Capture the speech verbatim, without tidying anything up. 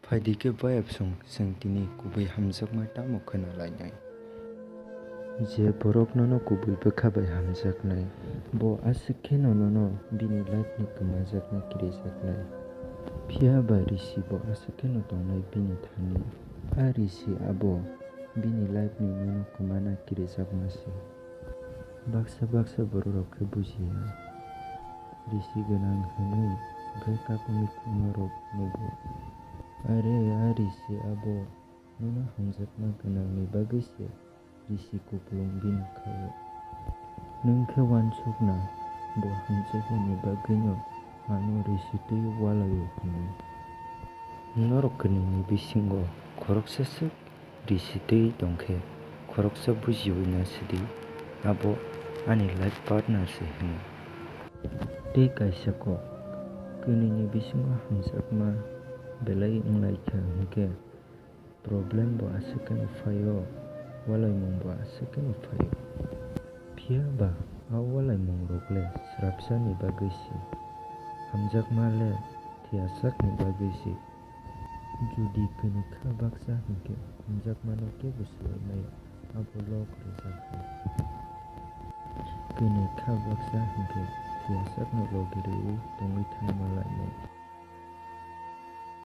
Phaidi khe bayapsong, chwng tini kubui hamjakma tamo khwnalainai. Je borok nono kubui bwkha bai hamjaknai, bo aswk kheno nono bini life ni kwmajakna kirijaknai. Phiya ba Rishi bo aswk kheno tongnai bini thani. A Rishi abo bini life ni nono kwmana kirijakma se. Baksa baksa borok rok khe bujiya. Rishi gwnang hwnwi break up wngwi thangma rok nugo. Are a Rishi abo nono hamjakma gwnangni bagwi se Rishi kupulung bini khaio. Nwng khe uansukna bo hamjakmani bagwino ano Rishi twi ualaio hwnwi. Norok kwnwini bisingo khoroksa swk Rishi twi tongkhe khoroksa bujiwi na sidi, abo ani life partner se hwnwi. Tei kaisa kok, kwnwini bisingo hamjakma belai wnglaikha hwnkhe problem bo aswk kheno phaio, ualaimung bo aswk kheno phaio. Phiya ba a ualaimung rok le srapsa ni bagwi se, hamjakma le thiyasakni bagwi se. Jodi kwnwi kha baksa hwnkhe hamjakmano kebo swlai maya, abo lok rwjak hai. Kwnwi kha baksa hwnkhe thiyasakno logi rwwi tongwi thangma lainai.